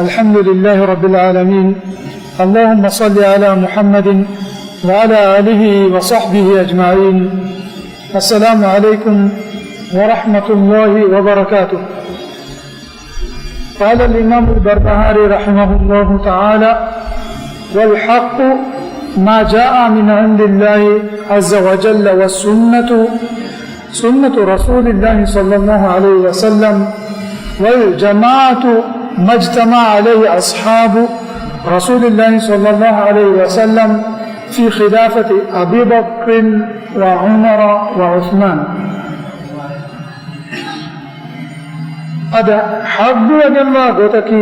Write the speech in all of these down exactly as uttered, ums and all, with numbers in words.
الحمد لله رب العالمين. اللهم صل على محمد وعلى آله وصحبه أجمعين. السلام عليكم ورحمة الله وبركاته. قال الإمام البربهاري رحمه الله تعالى: والحق ما جاء من عند الله عز وجل، والسنة سنة رسول الله صلى الله عليه وسلم، والجماعة ما اجتمع عليه أصحاب رسول الله صلى الله عليه وسلم في خلافة أبي بكر وعمر وعثمان. އަދި ޙައްޤުވެގެންވާ ގޮތަކީ،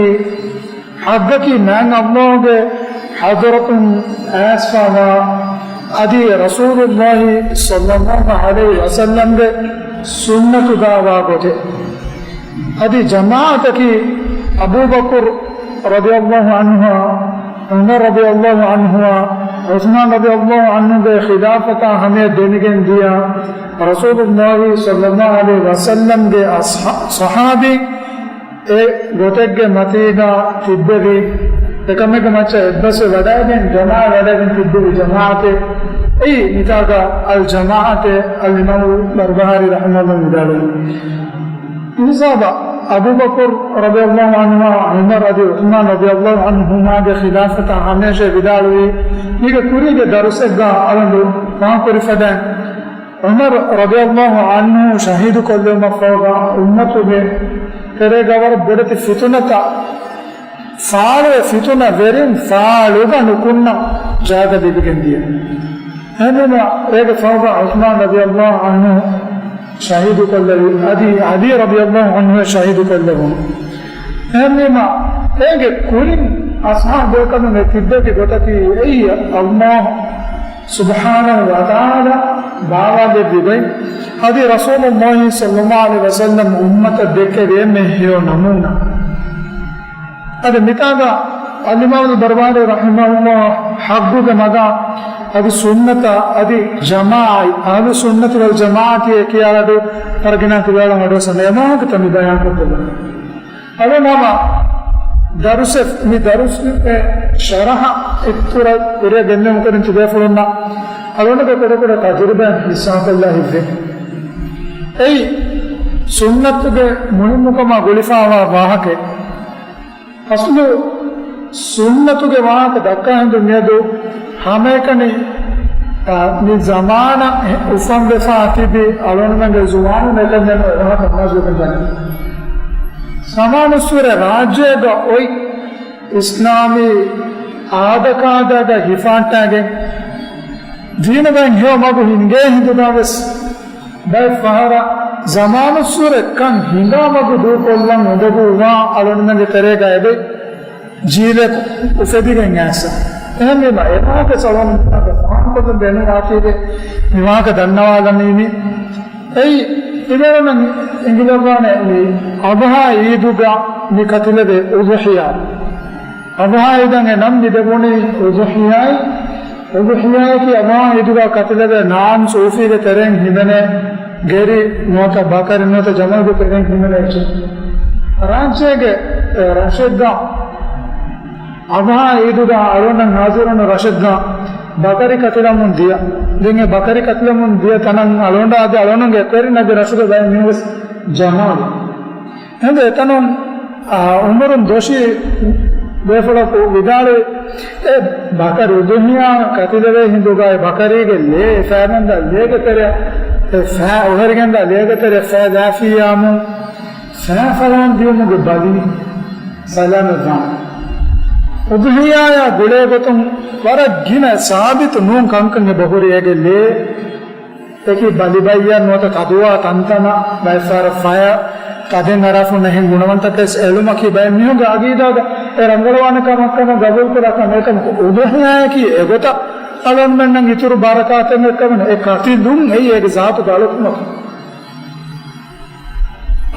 ޙައްޤަކީ މާތް ﷲގެ ޙަޟްރަތުން އައިސްފަވާ އަދި ރަސޫލުﷲ ޞައްލަﷲ ޢަލައިހި ވަސައްލަމްގެ ސުންނަތުގައިވާ ގޮތެއް. އަދި ޖަމާޢަތަކީ އަބޫބަކުރު ރަޟިޔަﷲ ޢަންހުއާ، ޢުމަރު ރަޟިޔަﷲ ޢަންހުއާ، ޢުޘްމާނު ރަޟިޔަﷲ ޢަންހުގެ ޚިލާފަތާ ހަމަޔަށް ދެމިގެން ދިޔަ ރަސޫލުﷲ ޞައްލަﷲ ޢަލައިހި ވަސައްލަމްގެ އަޞްޙާ-، ޞަޙާބީން އެ ގޮތެއްގެ މަތީގަ ތިއްބެވި، އެކަމެއްގެ މައްޗަށް އެއްބަސްވެ ވަޑައިގެން ޖަމާ ވެވަޑައިގެން ތިއްބެވި ޖަމާޢަތެއް. އެއީ މިތާގަ އަލް ޖަމާޢަތޭ އަލް އިމާމު ބަރްބަހާރީ ރަޙިމަހުﷲ ވިދާޅުވީ. މިހިސާބަށް އަބޫބަކުރު ރަޟިޔަﷲ ޢަންހުއާ، ޢުމަރު އަދި ޢުޘްމާނު ރަޟިޔަﷲ ޢަންހުމާގެ ޚިލާފަތާ ހަމަޔަށޭ ވިދާޅުވީ. މީގެ ކުރީގެ ދަރުސެއްގަ އަޅުގަނޑު ފާހަގަކުރި ފަދައިން، ޢުމަރު ރަޟިޔަﷲ ޢަންހު ޝަހީދު ކޮށްލެވުމަށްފަހުގަ އުއްމަތުގެ ތެރޭގަ ވަރަށް ބޮޑެތި ފިތުނަތައް ފާޅުވެ، ފިތުނަ ވެރިން ފާޅުގަ ނުކުންނަ ޖާގަ ލިބިގެން ދިޔަ. އެހެންވީމަ އޭގެ ފަހުގަ ޢުޘްމާނު ރަޟިޔަﷲ ޢަންހު ޝަހީދު ކޮށްލެވި، އަދި ޢަލީ ރަޟިޔަﷲ ޢަންހު ޝަހީދު ކޮށްލެވުނު. އެހެންވީމަ އޭގެ ކުރިން އަޞްޙާބު ބޭކަލުން އެ ތިއްބެވި ގޮތަކީ އެއީ ﷲ ސުބްޙާނަހޫ ވަތަޢާލާ ބާވާލެއްވި ގޮތް، އަދި ރަސޫލުﷲ ޞައްލަﷲ ޢަލައިހި ވަސައްލަމް އުއްމަތަށް ދެއްކެވި އެންމެ ހެޔޮ ނަމޫނާ. އަދި މިތާގަ އަލްއިމާމު ބަރްބަހާރީ ރަޙިމަހުﷲ ޙައްޤުގެ މަގާ އަދި ސުންނަތާ އަދި ޖަމާޢަތް، އަހްލު ސުންނަތި ވަލް ޖަމާޢަތީ ކިޔާ އަޑު ވަރަށް ގިނަ ތިބޭއަޅަން އަޑުއައްސަން އެ ވާހަކަތައް މި ބަޔާންކޮށްދެއްވަން. އަޅުނަމަ ދަރުސެއް، މި ދަރުސް ޝަރަޙަ އިތުރަށް ކުރިއަށް ގެންދިއުމުކުރިން ތިބޭފުޅުންނަށް އަޅުންގެ ކުޑަކުޑަ ތަޖުރިބާ ހިއްސާކޮށްލާ ހިތްވޭ. އެއީ ސުންނަތުގެ މުހިއްމުކަމާ ގުޅިފައިވާ ވާހަކައެއް. އަސްލު ސުންނަތުގެ ވާހަކަ ދައްކާ ހިނދު މިއަދު ހަމައެކަނި، އާ، މި ޒަމާނަށް އުފަންވެފާ ތިބި އަޅުންމެންގެ ޒުވާނުން އެކަންޏެއް ނު އެވާހަކަ މާޒުވެގެން ދަނީ. ސަމާނުއްސުރެ ރާއްޖޭގަ އޮތް އިސްލާމީ އާދަކާދައިގަ ހިފާއްޓާގެން ދީނުގައި ހެޔޮ މަގު ހިންގޭ ހިނދުގަ ވެސް ބައެއް ފަހަރަށް ޒަމާނުއްސުރެ ކަން ހިނގާ މަގު ދޫކޮށްލަން އުނދަގޫވާ އަޅުންމެންގެ ތެރޭގަ އެބައި ޖީލެއް އުފެދިގެން އައިސް. އެހެންވީމަ އެވާހަކަ ސަލާމަތް ފާހަގަކޮށްލަން ބޭނުންވާތީވެ މިވާހަކަ ދަންނަވާލަނީ މި. އެއީ ތިބޭފުޅުންނަށް އެނގިލައްވާނެ މި އަޟްޙާ ޢީދުގަ މި ކަތިލެވޭ އުޟްޙިޔާ. އަޟްޙާ ޢީދަށް އެ ނަން މި ދެވުނީ އުޟްޙިޔާއި. އުޟްޙިޔާއަކީ އަޟްޙާ ޢީދުގަ ކަތިލެވޭ ނާން ސޫފީގެ ތެރެއިން ހިމެނޭ ގެރި ނުވަތަ ބަކަރި ނުވަތަ ޖަމަލުގެ ތެރެއިން ހިމެނޭ އެއްޗެއް. ރާއްޖޭގެ ރަށެއްގަ އަޟްޙާ ޢީދުގަ އަޅުގަނޑަށް ހާޒިރުވުނު ރަށެއްގަ ބަކަރި ކަތިލަމުން ދިޔަ. ދެން އެ ބަކަރި ކަތިލަމުން ދިޔަ ތަނަށް އަޅުގަނޑާ އަދި އަޅުގަނޑުގެ އެކުވެރިން އަދި ރަށުގެ ބައެއް މީހުން ވެސް ޖަމާވި. އެހިނދު އެތަނުން، އާ، އުމަރުން ދޮށީ ބޭފުޅަކު ވިދާޅުވި، އެ ބަކަރި އުޟްޙިޔާ ކަތިލެވޭ ހިނދުގައި ބަކަރީގެ ލޭ ފައިގެންދާ ލޭގެ ތެރެ، އެ ފައި އޮހެރިގެންދާ ލޭގެ ތެރެ ފައި ލާފިއްޔާމު ފައި ފަލާން ދިޔުމުގެ ބަލި ސަލާމަތްވާނެ. އުޟްޙިޔާޔާ ގުޅޭ ގޮތުން ވަރަށް ގިނަ ސާބިތު ނޫން ކަންކަން އެބަހުރި އޭގެ ލޭ އެކި ބަލިބައްޔަށް ނުވަތަ ތަދުވާ ތަންތަނަށް ބައެއްފަހަރަށް ފަޔަށް ތަދެއް އަރާފަ ނެހެން ގުނަވަންތަކެސް އެޅުމަކީ ބައެއް މީހުންގެ އަގީދާގަ އެ ރަނގަޅުވާނެ ކަމަށް ކަމަށް ގަބޫލުކުރާ ކަމެއް. އެކަމަކު އުޟްޙިޔާއަކީ އެގޮތަށް އަޅުގަނޑުމެންނަށް އިތުރު ބަރަކާތެއް އެއްކަމެއް ނެތް. އެ ކަތިލުން އެއީ އޭގެ ޒާތުގެ އަޅުކަމަކީ.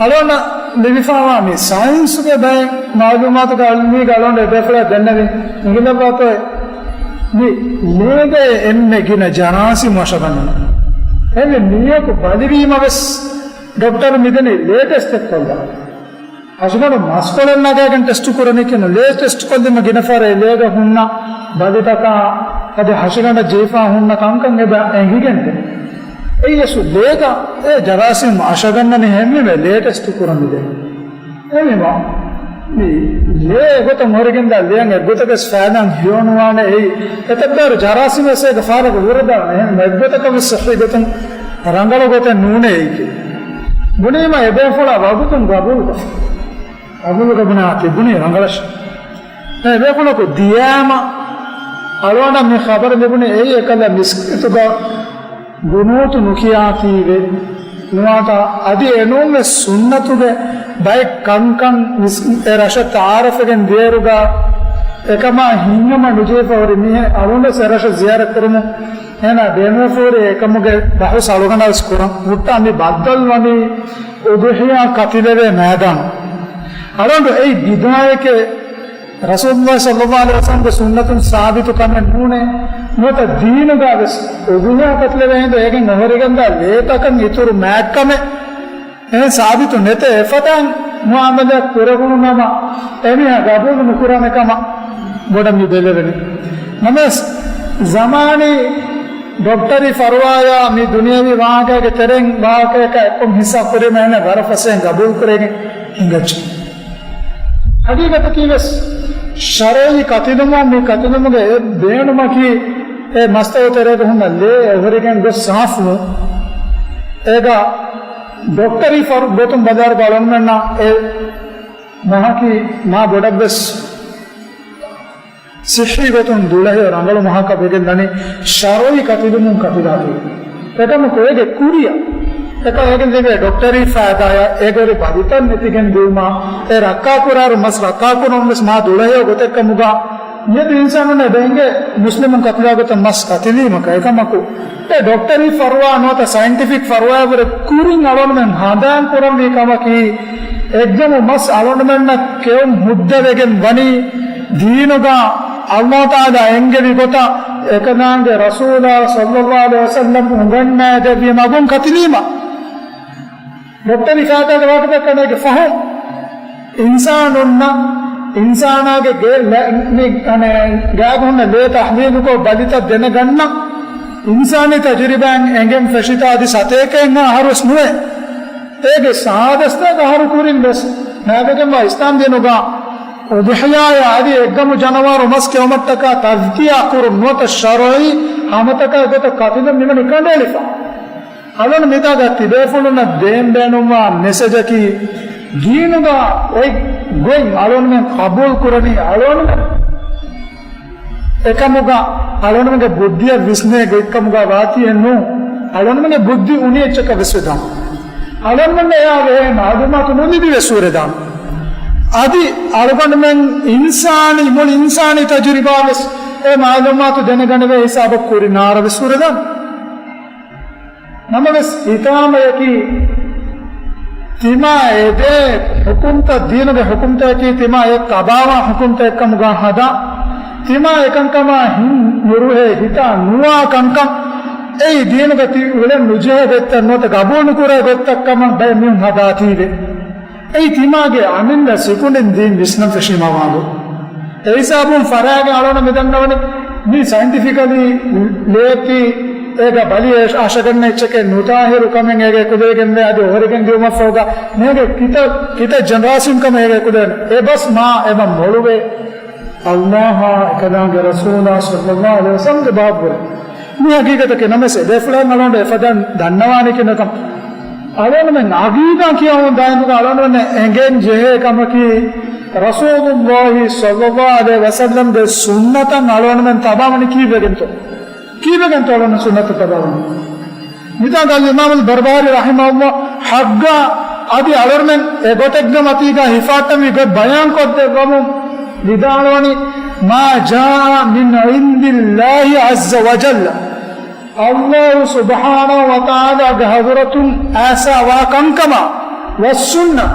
އަޅުގަނޑަށް ލިބިފައިވާ މި ސައިންސުގެ ބައެއް މައުލޫމާތުގެ އަޅުނީގަ އަޅުގަނޑު އެބޭފުޅާ ދެންނެވި އިނގިލައްވާތޯއޭ މި ލޭގަ އެންމެ ގިނަ ޖަރާސިމް ވަށަގަންނަން. އެންމެ މީހަކު ބަލިވީމަ ވެސް ޑޮކްޓަރު މިދެނީ ލޭ ޓެސްޓެއް ކޮށްލާ. ހަށިގަނޑު މަސްކޮޅެއް ނަގައިގެން ޓެސްޓު ކުރަނީކީ ނޫން. ލޭ ޓެސްޓު ކޮށްލީމަ ގިނަ ފަހަރަށް އެ ލޭގަ ހުންނަ ބަލިތަކާ އަދި ހަށިގަނޑަށް ޖެހިފަ ހުންނަ ކަންކަން އެބަ އެނގިގެންދޭ. އެއީ ވެސް ލޭގަ އެ ޖަރާސީމް އަށަގަންނަނީ ހެންވީމަ ލޭ ޓެސްޓު ކުރަން ދޭ. އެހެންވީމަ މި ލޭ އެގޮތަށް އޮހޮރިގެންދާ ލޭއަށް އެއްގޮތަކަސް ފައިދާ ހިޔޮނުވާނެ. އެއީ އެތައްބާރު ޖަރާސީމް ވެސް އޭގަ ފާރަގަށް ހުރެދާނެ. އެހެން އެއްގޮތަކަށް ވެސް ޞައްޙީ ގޮތުން ރަނގަޅު ގޮތެއް ނޫނޭ އެއީކީ. ބުނީމަ އެބޭފުޅާ ވަގުތުން ގަބޫލުކޮށް، ގަބޫލުކޮށް ބުނާ ތިބުނީ ރަނގަޅަށް. އެ ބޭފުޅަކު ދިޔާމަ އަޅުގަނޑަށް މި ޚަބަރު ލިބުނީ އެއީ އެކަލަ މިސްކިތުގަ ގުނޫތު ނުކިޔާތީވެ ނުވާތާ އަދި އެނޫންވެސް ސުންނަތުގެ ބައެއް ކަންކަން މިސް-، އެ ރަށަށް ތަޢާރަފްވެގެން ދިޔައިރުގަ އެކަމާ ހިތްހަމަ ނުޖެހިފަ ހުރި މީހެއް އަޅުގަނޑުވެސް އެ ރަށަށް ޒިޔާރަތް ކުރަމުން އޭނާ ބޭނުންވެފަ ހުރި އެކަމުގެ ބަހުސް އަޅުގަނޑާވެސް ކުރަން ހުއްޓާ މި ބައްދަލުވަނީ އުޟުޙިޔާ ކަތިލެވޭ މައިދާނު. އަޅުގަނޑު އެއީ ބިދުޢައެކޭ، ރަސޫލުﷲ ޞައްލަﷲ ޢަލައިހި ވަސައްލަމްގެ ސުންނަތުން ސާބިތު ކަމެއް ނޫނޭ. ނުވަތަ ދީނުގަ ވެސް އުޟުޙިޔާ ކަތިލެވޭ ހިނދު އޭގެން އޮހޮރިގެންދާ ލޭތަކަށް އިތުރު މާތްކަމެއް އެހެން ސާބިތު ނެތޭ. އެފަދައިން މުޢާމަލާތް ކުރެވުނު ނަމަ އެމީހާ ގަބޫލު ނުކުރާނެ ކަމަށް ބޮޑަށް މި ބެލެވެނީ. ނަމަވެސް ޒަމާނީ ޑޮކްޓަރީ ފަރުވާޔާ މި ދުނިޔަވީ ވާހަކައިގެ ތެރެއިން ވާހަކަޔަކާ އެއްކޮށް ހިސާބް ކުރީމަ އޭނަ ވަރަށް ފަސޭހައިން ގަބޫލު ކުރެވިގެން ހިނގައްޖެ. ހަގީގަތަކީ ވެސް ޝަރުޢީ ކަތިލުމުން މި ކަތިލުމުގެ އެއް ބޭނުމަކީ އެ މަސްތައު ތެރޭގަ ހުންނަ ލޭ އޮހޮރިގެން ގޮސް ސާފުވުން. އޭގަ ޑޮކްޓަރީ ފަރު ގޮތުން ބަލާއިރު އަޅުގަނޑުމެންނަށް އެ މަހަކީ މާ ބޮޑަށްވެސް ޞިއްޙީ ގޮތުން ދުޅަހެޔޮ ރަނގަޅު މަހަކަށް ވެގެން ދަނީ ޝަރުޢީ ކަތިލުމުން ކަތިލާތީ. އެކަމަކު އޭގެ ކުރިއަށް އެކަ އޭގެ ލިބޭ ޑޮކްޓަރީ ފައިދާޔާ އެގޮތް ބަލިތައް ނެތިގެން ދިއުމާ، އެ ރައްކާކުރާއިރު މަސް ރައްކާކުރުން ވެސް މާ ދުޅަހެޔޮ ގޮތެއްކަމުގަ މިއަދު އިންސާނުންނަށް އެބަ އެނގޭ މުސްލިމުން ކަތިލާ ގޮތަށް މަސް ކަތިލީމަކަށް. އެކަމަކު އެ ޑޮކްޓަރީ ފަރުވާ ނުވަތަ ސައިންޓިފިކް ފަރުވާއަށްވުރެ ކުރިން އަޅުގަނޑުމެން ހަނދާން ކުރަންވީ ކަމަކީ، އެއްގަމު މަސް އަޅުގަނޑުމެންނަށް ކެއުން ހުއްދަވެގެން ވަނީ ދީނުގަ ﷲ ތަޢާލާ އެންގެވި ގޮތަށް އެކަލާނގެ ރަސޫލާ ޞައްލަﷲ ޢަލައިހި ވަސައްލަމް އުނގަންނައިދެއްވި މަގުން ކަތިލީމަ. ޑޮކްޓަރީ ފައިދާގެ ވާހަކަތައް ކަނޑޭގެ ފަހުން އިންސާނުންނަށް އިންސާނާގެ ގެ-، ލެ-، މި-، އަނެ، ގާގު ހުންނަ ލޭ ތަޙްލީލުކޮށް ބަލިތައް ދެނެގަންނަ އިންސާނީ ތަޖުރިބާއިން އެނގެން ފެށިތާ އަދި ސަތޭކައެއްހާ އަހަރުވެސް ނުވޭ. އޭގެ ސާދަސްތާގަ އަހަރު ކުރިން ވެސް ނާބެގެންވާ އިސްލާމް ދީނުގަ އުޟުޙިޔާއާ އަދި އެއްގަމު ޖަނަވާރު މަސް ކެއުމަށްޓަކާ ތަޒްކިޔާ ކުރުން ނުވަތަ ޝަރުޢީ ހަމަތަކާ ގޮތަށް ކަތިލުން މިވަނީ ކަނޑައެޅިފަ. އަޅުން މިތާގަ ތިބޭފުޅުންނަށް ދޭން ބޭނުންވާ މެސެޖަކީ، ދީނުގަ އޮތް ގޮތް އަޅުންމެން ޤަބޫލު ކުރަނީ އަޅުންމެން އެކަމުގަ އަޅުންމެންގެ ބުއްދިއަށް ވިސްނޭ ގޮތްކަމުގަ ވާތީއެއް ނޫން. އަޅުންމެންގެ ބުއްދި އުނި އެއްޗަކަށް ވެސް ވެދާނެ. އަޅުންމެންނަށް އެއާ ބެހޭ މަޢުލޫމާތު ނުލިބި ވެސް ހުރެދާނެ. އަދި އަޅުގަނޑުމެން އިންސާނީ، މުޅި އިންސާނީ ތަޖުރިބާ ވެސް އެ މަޢުލޫމާތު ދެނެގަނެވޭ ހިސާބަށް ކުރިން އަހަރަށް ވެސް ހުރެދާނެ. ނަމަވެސް ހިތާމަޔަކީ ތިމާ އެދޭ ޙުކުމްތައް، ދީނުގެ ޙުކުމްތަކަކީ ތިމާ އެ ތަބާވާ ޙުކުމްތައް އެއްކަމުގަ ހަދާ، ތިމާ އެކަންކަމާ ހިން ނުރުހޭ ހިތާ ނުވާ ކަންކަން، އެއީ ދީނުގަ ތި އުޅެން ނުޖެހޭ ގޮތްތައް ނުވަތަ ގަބޫލު ނުކުރޭ ގޮތްތައް ކަމަށް ބައެއް މީހުން ހަދާތީވެ. އެއީ ތިމާގެ އަމިއްލަ ސިކުނޑިން ދީން ވިސްނަން ފެށީމާ ވާނދޫ. އެ ހިސާބުން ފަރާގެ އަޅުން މިދަންނަވަނީ މީ ސައިންޓިފިކަލީ ލޭއަކީ އޭގަ ބަލި އަށަގަންނަ އެއްޗެކޭ ނުޠާހިރު ކަމެއް އޭގެ ކުލަވެގެންވޭ އަދި އޮހޮރިގެން ދިއުމަށްފަހުގަ މީގެ ކިތައް ކިތައް ޖަންރާސިން ކަމެއް އޭގެ ކުލަވެން އެ ބަސް މާ އެބަ މޮޅުވޭ. ﷲ އާ އެކަލާނގެ ރަސޫލާ ޞައްލަﷲ ޢަލައިހި ވަސައްލަމްގެ ބާބުވެ. މި ހަގީގަތަކީ ނަމަވެސް އެބޭފުޅާ އަޅުގަނޑު އެފަދައިން ދަންނަވާނެކީ ނަކަމް. އަޅުގަނޑުމެން ޢަޤީދާ ކިޔަވަމުން ދާއިމުގަ އަޅުގަނޑުމެން އެނގެން ޖެހޭ ކަމަކީ، ރަސޫލުﷲ ޞައްލަﷲ ޢަލައިހި ވަސައްލަމްގެ ސުންނަތަށް އަޅުގަނޑުމެން ތަބާވަނީ ކީއްވެގެންތޯ؟ ކީއްވެގެންތޯ އަޅުގަނޑު ސުންނަތަށް ތަބާވަނީ؟ މިތާގަ އަލްއިމާމުލް ބަރްބަހާރީ ރަޙިމަހުﷲ ޙައްޤާ އަދި އަޅުގަނޑުމެން އެގޮތެއްގެ މަތީގަ ހިފާއްޓަންވީ ގޮތް ބަޔާންކޮށްދެއްވަމުން ވިދާޅުވަނީ، ما جاء من عند الله عز وجل، ﷲ ސުބްޙާނަހޫ ވަތަޢާލާގެ ޙަޟްރަތުން އައިސާ ވާ ކަންކަމާ، والسنة،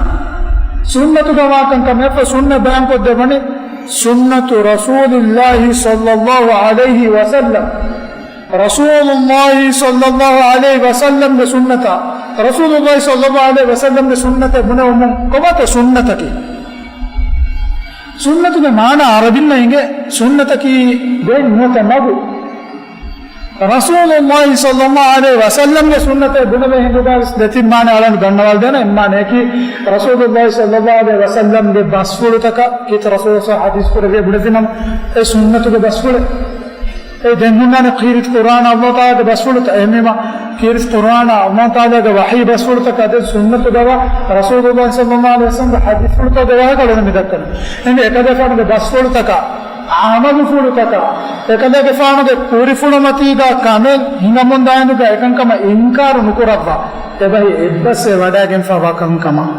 ސުންނަތުގަ ވާ ކަންކަމާ، އެއަށްފަހު ސުންނަތް ބަޔާންކޮށްދެއްވަނީ، سنة رسول الله صلى الله عليه وسلم، ރަސޫލުﷲ ޞައްލަﷲ ޢަލައިހި ވަސައްލަމްގެ ސުންނަތާ، ރަސޫލުﷲ ޞައްލަﷲ ޢަލައިހި ވަސައްލަމްގެ ސުންނަތެއް ބުނެވުމުން ކޮބާތޯ ސުންނަތަކީ؟ ސުންނަތުގެ މާނަ ޢަރަބިންނަށް އިނގޭ ސުންނަތަކީ ގޮތް ނުވަތަ މަގު. ރަސޫލުﷲ ޞައްލަﷲ ޢަލައިހި ވަސައްލަމްގެ ސުންނަތެއް ބުނެވޭ ހިނދުގަ ވެސް ދެތިން މާނަ އަޅަން ދަންނަވާލަދޭނަ. އެއް މާނަޔަކީ ރަސޫލުﷲ ޞައްލަﷲ ޢަލައިހި ވަސައްލަމްގެ ބަސްފުޅުތަކަށް ކީރިތި ރަސޫލު ޙަދީޘް ކުރެއްވިޔާ ބުނެފިނަމަ އެ ސުންނަތުގެ ބަސްފުޅެއް. އެ ދެން ހުންނާނެ ކީރިތި ޤުރްއާނާ ﷲ ތަޢާލާގެ ބަސްފުޅުތައް. އެހެންވީމަ ކީރިތި ޤުރްއާނާ ﷲ ތަޢާލާގެ ވަޙީ ބަސްފުޅުތަކާ ދެން ސުންނަތުގަވާ ރަސޫލުﷲ ޞައްލަﷲ ޢަލައިހި ވަސައްލަމްގެ ޙަދީޘްފުޅުތަކުގެ ވާހަކަ އަޅުގަނޑު މި ދައްކަނީ. އެހެންވެ އެކަލޭގެފާނުގެ ބަސްފުޅުތަކާ، ޢަމަލުފުޅުތަކާ، އެކަލޭގެފާނުގެ ކުރިފުޅުމަތީގަ ކަމެއް ހިނގަމުންދާ ހިނދުގަ އެކަންކަމަށް އިންކާރު ނުކުރައްވާ، އެބަހީ އެއްބަސްވެ ވަޑައިގެންފަވާ ކަންކަމަށް.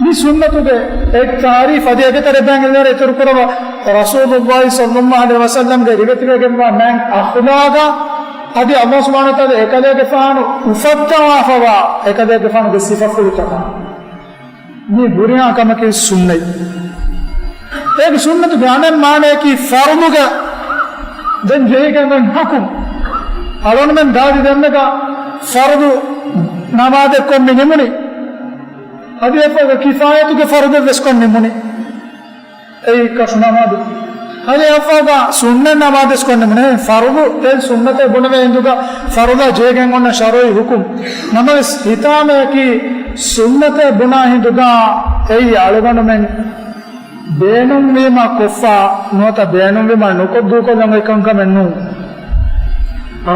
މި ސުންނަތުގެ އެއް ތަޢުރީފް އަދި އޭގެ ތެރޭ ބައިން އެއްވެރި އިތުރު ކުރައްވާ، ރަސޫލުﷲ ޞައްލަﷲ ޢަލައިހި ވަސައްލަމްގެ ރިވެތިވެގެންވާ މާތް އަޚްލާގާ އަދި ﷲ ސުބްޙާނަހޫ ވަތަޢާލާ އެކަލޭގެފާނު އުފައްދަވާފަވާ އެކަލޭގެފާނުގެ ސިފަފުޅުތަކާ. މި ހުރިހާ ކަމަކީ ސުންނަތް. އޭގެ ސުންނަތުގެ އަނެއް މާނަޔަކީ ފަރުޟުގެ ދެން ޖެހިގެން ހުކުމް. އަޅުގަނޑުމެން ދާދި ދެންމެގަ ފަރުޟު ނަމާދެއް ކޮށް މި ނިމުނީ. އަދި އެއަށްފަހުގަ ކިފާޔަތުގެ ފަރުޟެއް ވެސް ކޮށް ނިމުނީ. އެއީ ކަށު ނަމާދު. އަދި އެއަށްފަހުގަ ސުންނަތް ނަމާދެއް ވެސް ކޮށް ނިމުނީ. ފަރުޟު ދެން ސުންނަތެއް ބުނެވޭ ހިނދުގަ ފަރުޟާ ޖެހިގެން އޮންނަ ޝަރުޢީ ހުކުމް. ނަމަވެސް ހިތާމަޔަކީ ސުންނަތެއް ބުނާ ހިނދުގަ އެއީ އަޅުގަނޑުމެން ބޭނުންވީމަ ކޮށްފަ ނުވަތަ ބޭނުންވީމަ ނުކޮށް ދޫކޮށްލަން އޮތް ކަންކަމެއް ނޫން.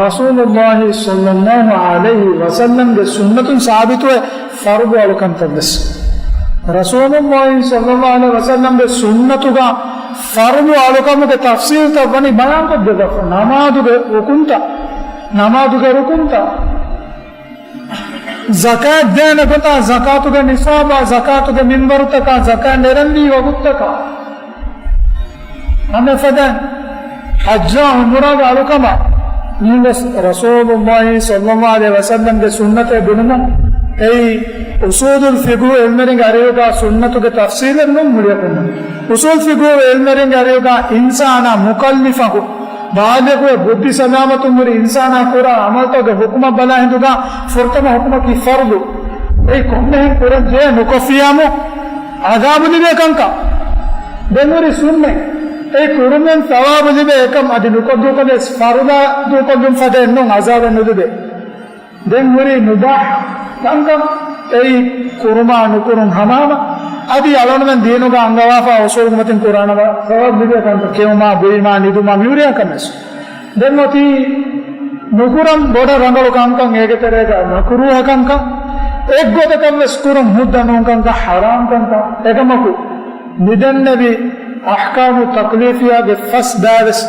ރަސޫލުﷲ ޞައްލަﷲ ޢަލައިހި ވަސައްލަމްގެ ސުންނަތުން ސާބިތުވޭ ފަރުޟު އަޅުކަންތައް ވެސް. ރަސޫލުﷲ ޞައްލަﷲ ޢަލައިހި ވަސައްލަމްގެ ސުންނަތުގަ ފަރުޟު އަޅުކަމުގެ ތަފްޞީލްތައް ވަނީ ބަޔާންކޮށްދެއްވާފަ. ނަމާދުގެ ރުކުންތައް، ނަމާދުގެ ރުކުންތައް. ޒަކާތް ދޭނެ ގޮތާ، ޒަކާތުގެ ނިޞާބާ، ޒަކާތުގެ މިންވަރުތަކާ، ޒަކާތް ނެރެންވީ ވަގުތުތަކާ، ހަމަ އެފަދައިން ޙައްޖާ ޢުމްރާގެ އަޅުކަމާ. މިހެން ވެސް ރަސޫލުﷲ ޞައްލަﷲ ޢަލައިހި ވަސައްލަމްގެ ސުންނަތެއް ބުނުމުން އެއީ އުޞޫލުލް ފިޤުހު ޢިލްމެރިންގެ އަރިހުގަ ސުންނަތުގެ ތަފްޞީލެއް ނޫން މުޅިއަކުން. އުޞޫލުލް ފިޤުހު ޢިލްމެރިންގެ އަރިހުގަ އިންސާނާ މުކައްލިފަކު ބާލިޣުވެ ބުއްދި ސަލާމަތުން ހުރި އިންސާނާ ކުރާ ޢަމަލުތަކުގެ ޙުކުމަށް ބަލާ ހިނދުގަ ފުރަތަމަ ޙުކުމަކީ ފަރުޟު. އެއީ ކޮންމެހެން ކުރަން ޖެހޭ ނުކޮށްފިޔާމު ޢަޛާބު ލިބޭ ކަންކަން. ދެން ހުރި ސުންނަތް. އެ ކުރުމުން ޘަވާބު ލިބޭ އެކަން އަދި ނުކޮށް ދޫކޮށްލިޔަސް ފަރުޟާ ދޫކޮށްލުން ފަދައެއް ނޫން ޢަޛާބެއް ނުލިބޭ. ދެން ހުރީ މުބާޙް ކަންކަން، އެއީ ކުރުމާ ނުކުރުން ހަމަހަމަ. އަދި އަޅުގަނޑުމެން ދީނުގަ އަންގަވާފަ އުޞޫލުގެ މަތިން ކުރާނަމަ ސަވާބު ލިބޭ ކަންކަން، ކެއުމާ، ބުއިމާ، ނިދުމާ، މިހުރިހާ ކަމެއް. ދެން އޮތީ ނުކުރަން ބޮޑަށް ރަނގަޅު ކަންކަން އޭގެ ތެރޭގަ މަކުރޫހަ ކަންކަން، އެއްގޮތަކަށް ވެސް ކުރުން ހުއްދަ ނޫން ކަންކަން، ޙަރާމް ކަންކަން. އެކަމަކު، މިދެންނެވި އަޙްކާމު ތަކްލީފިއްޔާގެ ފަސް ބައިވެސް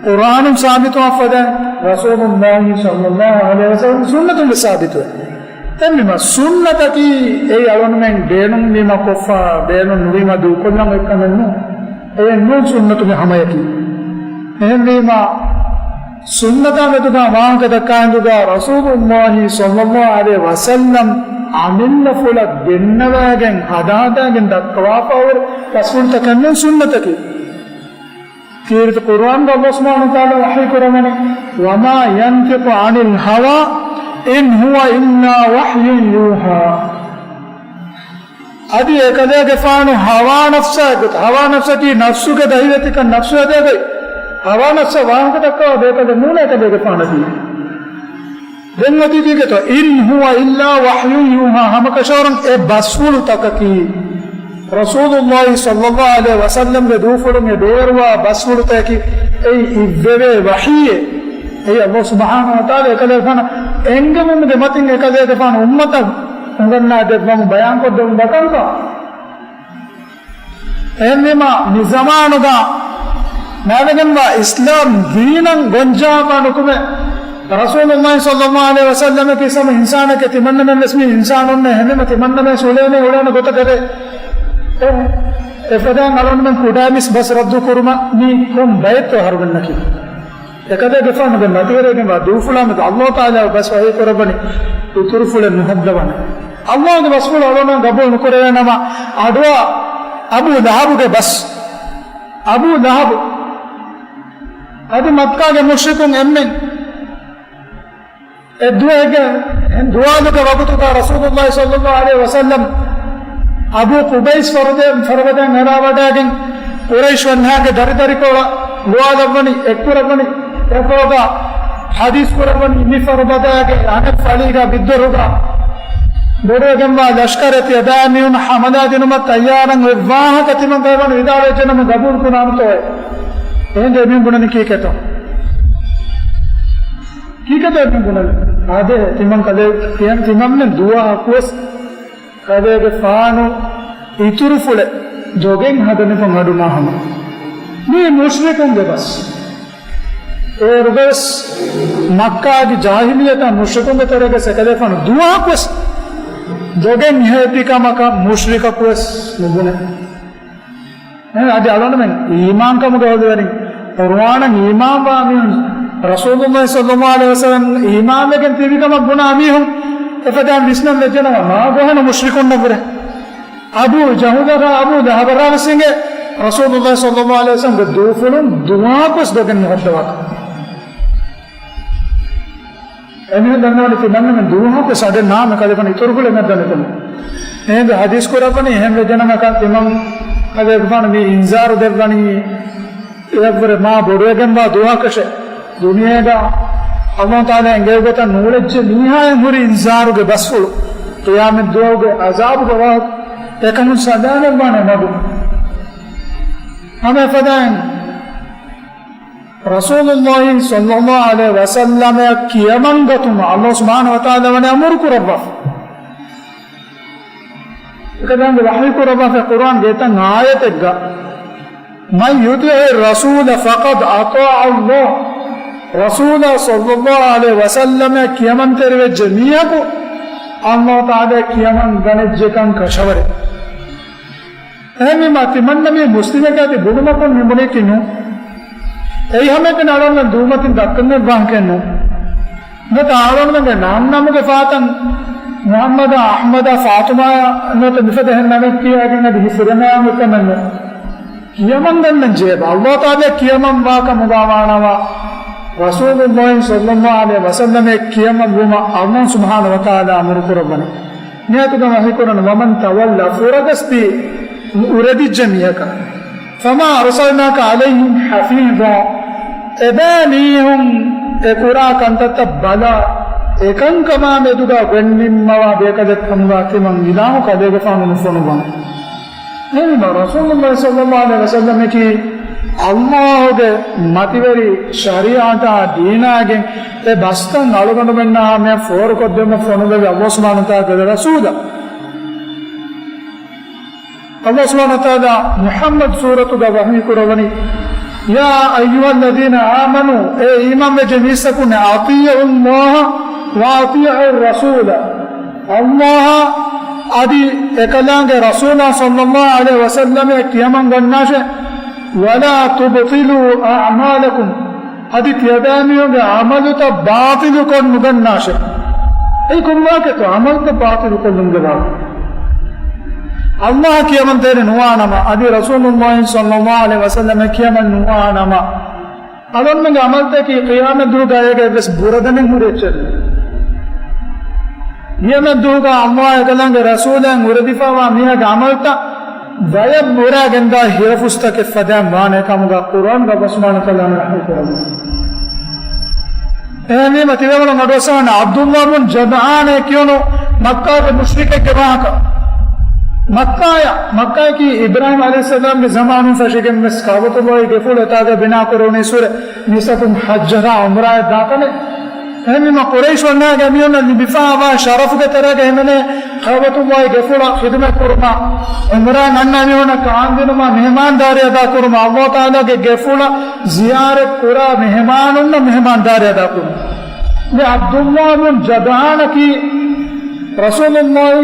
ޤުރްއާނުން ސާބިތުވާ ފަދައިން، ރަސޫލުﷲ ޞައްލަﷲ ޢަލައިހި ވަސައްލަމް ސުންނަތުން ވެސް ސާބިތުވޭ. އެހެންވީމަ، ސުންނަތަކީ އެއީ އަޅުގަނޑުމެން ބޭނުންވީމަ ކޮށްފަ، ބޭނުން ނުވީމަ ދޫކޮށްލަން އޮތް ކަމެއް ނޫން. އެއެއް ނޫން ސުންނަތުގެ ހަމަޔަކީ. އެހެންވީމަ، ސުންނަތާ މެދުގަ ވާހަކަ ދައްކާ ހިނދުގަ ރަސޫލުﷲ ޞައްލަﷲ ޢަލައިހި ވަސައްލަމް އަމިއްލަފުޅަށް ގެންނަވައިގެން ހަދާދާގެން ދައްކަވާފަ ހުރި ބަސްފުޅުތަކެއް ނޫން ސުންނަތަކީ. ކީރިތި ޤުރުއާންގަ ﷲ ސުބްޙާނަހޫ ވަތަޢާލާ ވަޙީ ކުރައްވަނީ، وما ينطق عن الهوى إن هو إلا وحي يوحى. އަދި އެކަލޭގެފާނު ހަވާ ނަފްސާ ގޮތަށް، ހަވާ ނަފްސަކީ ނަފްސުގެ ދަހިވެތިކަން، ނަފްސު ހެދޭ ގޮތް. ހަވާ ނަފްސަށް ވާހަކަ ދައްކަވާ ބޭކަލެއް ނޫނޭ އެކަލޭގެފާނަކީ. ދެން އޮތީ ތީގެތޯ، إن هو إلا وحي يوحى، ހަމަކަށަވަރުން އެ ބަސްފުޅުތަކަކީ ރަސޫލުﷲ ޞައްލަﷲ ޢަލައިހި ވަސައްލަމްގެ ދޫފުޅުން އެ ބޭރުވާ ބަސްފުޅުތަކަކީ އެއީ އިއްވެވޭ ވަޙީއެއް. އެއީ ﷲ ސުބްޙާނަހޫ ވަތަޢާލާ އެކަލޭގެފާނަށް އެންގެވުމުގެ މަތިން އެކަލޭގެފާނު އުއްމަތަށް އުނގަންނާ ދެއްވަމުން ބަޔާންކޮށްދެއްވުން ދައްކަންކަން. އެހެންވީމަ، މި ޒަމާނުގަ ނާދެގެންވާ އިސްލާމް ދީނަށް ގޮންޖާގާ ނުކުމެ، ރަސޫލުﷲ ޞައްލަﷲ ޢަލައިހި ވަސައްލަމަކީ ސަމަ އިންސާނެކޭ، ތިމަންނަމެން ވެސް މީ އިންސާނުންނޭ، ހެންވީމަ ތިމަންނަމެން އުޅޭނެ އުޅޭނެ ގޮތަކަށް އެ، އެ، އެފަދައިން އަޅުގަނޑުމެން ކުޑައިމީސް ބަސް ރައްދު ކުރުމަށް މީ ކޮން ބައެއްތޯ އަހަރުމެންނަކީ؟ އެކަލޭގެފާނުގެ މަތިވެރިވެގެންވާ ދޫފުޅާމެދު ﷲ ތަޢާލާ ބަސް ވަޙީ ކުރައްވަނީ އިތުރުފުޅެއް ނުހައްދަވާނެ. ﷲގެ ބަސްފުޅު އަޅުގަނޑު ގަބޫލު ނުކުރެވޭނަމަ، އަޑުއަ އަބޫ ލަހަބުގެ ބަސް. އަބޫ ލަހަބު. އަދި މައްކާގެ މުޝްރިކުން އެންމެން. އެ ދުވަހުގެ ދުވާލުގެ ވަގުތުގަ ރަސޫލުﷲ ޞައްލަﷲ ޢަލައިހި ވަސައްލަމް އަބޫ ޤުބައިސް ފަރުދޭ-، ފަރުބަދައިން އެރާވަޑައިގެން ޤުރައިޝް ވަންހާގެ ދަރިދަރިކޮޅަށް ގޮވާލައްވަނީ، އެއްކުރައްވަނީ، އެފޯގަ ޙަދީޘް ކުރައްވަނީ މި ފަރުބަދައިގެ އަނެއް ފަޅީގަ ބިއްދޮރުގަ ބޮޑުވެގެންވާ ލަޝްކަރެއް ތިޔަބައި މީހުން ޙަމަލާ ދިނުމަށް ތައްޔާރަށް އޮތް ވާހަކަ ތިމަން ކައިވަން ވިދާޅުވެއްޖެނަމަ ގަބޫލު ކުރާނެތޯއޭ؟ އެހެން ދެމީހުން ބުނަނީ ކީކޭތޯ؟ ކީކޭތޯ އެމީހުން ބުނަނީ؟ އާދެ، ތިމަން ކަލޭ، ތިމަންމެން ދުވަހަކުވެސް ކަލޭގެފާނު އިތުރުފުޅެއް ދޮގެއް ހަދަނިކޮށް އަޑު ނާހަމަ. މީ މުޝްރިކުންގެ ބަސް. އޭރުގަވެސް މައްކާގެ ޖާހިލިއްޔަތާ މުޝްރިކުންގެ ތެރޭގަ އެކަލޭފާނު ދުވަހަކުވެސް ދޮގެއް ހެދި ކަމަކަށް މުޝްރިކަކުވެސް ނުބުނެ. އެ، އަދި އަޅުގަނޑުމެން އީމާންކަމުގެ ހުރިވަރިން، ޤުރުއާނަށް އީމާންވާ މީހުން، ރަސޫލުﷲ ޞައްލަﷲ ޢަލައިހި ވަސައްލަމް އީމާންވެގެން ތިބި ކަމަށް ބުނާ މީހުން އެފަދައިން ވިސްނަން ވެއްޖެނަމަ، މާ ގޮހެއް ނޫން މުޝްރިކުންނަށްވުރެ. އަބޫ ޖަހުލަށާ އަބޫ ލަހަބަށާ ވެސް އިނގޭ ރަސޫލުﷲ ޞައްލަﷲ ޢަލައިހި ވަސައްލަމްގެ ދޫފުޅުން ދުވަހަކުވެސް ދޮގެއް ނުހައްދަވާކަން. އެމީހުން ދަންނަވަނީ ތިމަންނަމެން ދުވަހަކުވެސް އަޑެއް ނާމެ ކަލޭފާނު އިތުރުފުޅެއް ނެތް ދަނެކަމަށް. އެހިނދު ޙަދީޘް ކުރައްވަނީ އެހެން ވެއްޖެނަމަ ތިމަން ކަލޭގެފާނު މި އިންޒާރު ދެއްވަނީ އެއަށްވުރެ މާ ބޮޑުވެގެންވާ ދުވަހަކަށެ. ދުނިޔޭގަ ﷲ ތަޢާލާ އެނގޭ ގޮތަށް ނޫޅެއްޖެ މީހާއިން ހުރި އިންޒާރުގެ ބަސްފުޅު ޤިޔާމަތް ދުވަހުގެ ޢަޒާބުގެ ވާހަކަ އެކަމުން ސަލާމަތްވާނެ މަގު. ހަމަ އެފަދައިން ރަސޫލުﷲ ޞައްލަﷲ ޢަލައިހި ވަސައްލަމައަށް ކިޔަމަން ގަތުމަށް ﷲ ސުބްޙާނަހޫ ވަތަޢާލާ ވަނީ އަމުރު ކުރައްވާފަ. އެކަލާނގެ ވަޙީ ކުރައްވާފަ ޤުރުއާންގެ އެތައް އާޔަތެއްގަ، من يطع الرسول فقد أطاع الله، ރަސޫލާ ޞައްލަﷲ ޢަލައިހި ވަސައްލަމައަށް ކިޔަމަންތެރިވެއްޖެ މީހަކު ﷲ ތަޢާލާ ކިޔަމަން ގަނެއްޖެކަން ކަށަވަރެއް. އެހެންވީމާ، ތިމަންނަމީ މުސްލިމެކޭ ތި ބުނުމަކުން މި ބުނީކީ ނޫން. އެއީ ހަމައެކަނި އަޅުގަނޑުމެން ދުވުމަތިން ދައްކަން ވާހަކައެއް ނޫން. ނުވަތަ އަޅުގަނޑުމެންގެ ނަން ނަމުގެ ފާތަން މުޙައްމަދާ، އަޙްމަދާ، ފާޠުމާޔާ ނުވަތަ މިފަދަ އެހެން ނަމެއް ކިޔައިގެން އަދި ހިފުރެމެ އާންމުކަމެއް ނޫން. ކިޔަމަން ގަންނަން ޖެހޭ ބަ. ﷲ ތަޢާލާ ކިޔަމަން ވާކަމުގަ ވާނަމަ، ރަސޫލުﷲ ޞައްލަﷲ ޢަލައިހި ވަސައްލަމައަށް ކިޔަމަން ވުމަށް ﷲ ސުބްޙާނަހޫ ވަތަޢާލާ އަމުރު ކުރައްވަނީ. މިއާޔަތުގަ ވަޙީކުރަން، ومن تولى، ފުރަގަސްދީ އުރެދިއްޖެ މީހަކަށް، فما أرسلناك عليهم حفيظا، އެބައިމީހުން އެކުރާ ކަންތައްތައް ބަލާ، އެކަންކަމާ މެދުގަ ގޮތްނިންމަވާ ބޭކަލެއް ކަމުގަ ތިމަން އިލާހު ކަލޭގެފާނު ނުފޮނުވަން. އެހެންވީމާ، ރަސޫލުﷲ ޞައްލަﷲ ޢަލައިހި ވަސައްލަމަކީ ﷲގެ މަތިވެރި ޝަރީޢަތާ ދީނާގެން އެ ބަސްތައް އަޅުގަނޑުމެންނާ ހަމަޔަށް ފޯރުކޮށްދެއްވުމަށް ފޮނުއްވެވި ﷲ ސުބްޙާނަހޫ ވަތަޢާލާގެ ރަސޫލާ. ﷲ ސުބްޙާނަހޫ ވަތަޢާލާ މުޙައްމަދު ސޫރަތުގަ ވަޙީކުރައްވަނީ، يا أيها الذين آمنوا، އޭ އީމާންވެއްޖެ މީސްތަކުންނޭ، أطيعوا الله وأطيعوا الرسول، ﷲ އަދި އެކަލާނގެ ރަސޫލާ ޞައްލަﷲ ޢަލައިހި ވަސައްލަމައަށް ކިޔަމަން ގަންނާށޭ، ولا تبطلوا أعمالكم، އަދި ތިޔަބައިމީހުންގެ ޢަމަލުތައް ބާޠިލުކޮށް ނުގަންނާށޭ. އެއީ ކޮން ވާހަކައެއްތޯ؟ ޢަމަލުތައް ބާޠިލުކޮށްލުމުގެ ވާހަކަ. ﷲ ކިޔަމަންތެރި ނުވާނަމަ، އަދި ރަސޫލުﷲ ޞައްލަﷲ ޢަލައިހި ވަސައްލަމަ ކިޔަމަން ނުވާނަމަ، އަޅުގަނޑުމެންގެ ޢަމަލުތަކީ ޤިޔާމަތްދުވަހުގަ އޭގެ އެއްވެސް ބުރަދަނެއް ހުރި އެއްޗެއް ނޫން. ޤިޔާމަތްދުވަހުގަ ﷲ އާއި އެކަލާނގެ ރަސޫލާއިން އުރެދިފައިވާ މީހާގެ ޢަމަލުތައް ބަޔަށް ބުރައިގެންދާ ހިރަފުސްތަކެއް ފަދައިން ވާނެ ކަމުގަ ޤުރުއާންގަ ﷲ ސުބްޙާނަހޫ ވަތަޢާލާ ވަޙީކުރައްވަނީ. އެހެންވީމަ، ތިބޭފުޅުން އަޑުއައްސަވާނެ ޢަބްދުﷲ ބުން ޖަދްޢާން ކިޔުނު މައްކާގެ މުޝްރިކެއްގެ ވާހަކަ. މައްކާޔަށް، މައްކާޔަކީ އިބްރާހީމް ޢަލައިހިއްސަލާމްގެ ޒަމާނުން ފެށިގެން ވެސް ކަޢުބަތުﷲގެ ގެފުޅު އެތާގަ ބިނާކުރެވުނީއްސުރެ މީސްތަކުން ޙައްޖަށާ ޢުމްރާއަށް ދާތަނެއް. އެހެންވީމަ، ޤުރައިޝް ވަންހާގެ މީހުންނަށް ލިބިފައިވާ ޝަރަފުގެ ތެރޭގަ ހިމެނޭ ކަޢުބަތުﷲގެ ގެފުޅަށް ޚިދުމަތް ކުރުމަށް، ޢުމްރާއަށް އަންނަ މީހުންނަށް ކާންދިނުމަށް، މެހެމާންދާރީ އަދާކުރުމަށް، ﷲ ތަޢާލާގެ ގެފުޅަށް ޒިޔާރަތް ކުރާ މެހެމާނުންނަށް މެހެމާންދާރީ އަދާކުރުން. މި ޢަބްދުﷲ ބުން ޖަދްޢާނަކީ ރަސޫލުﷲ،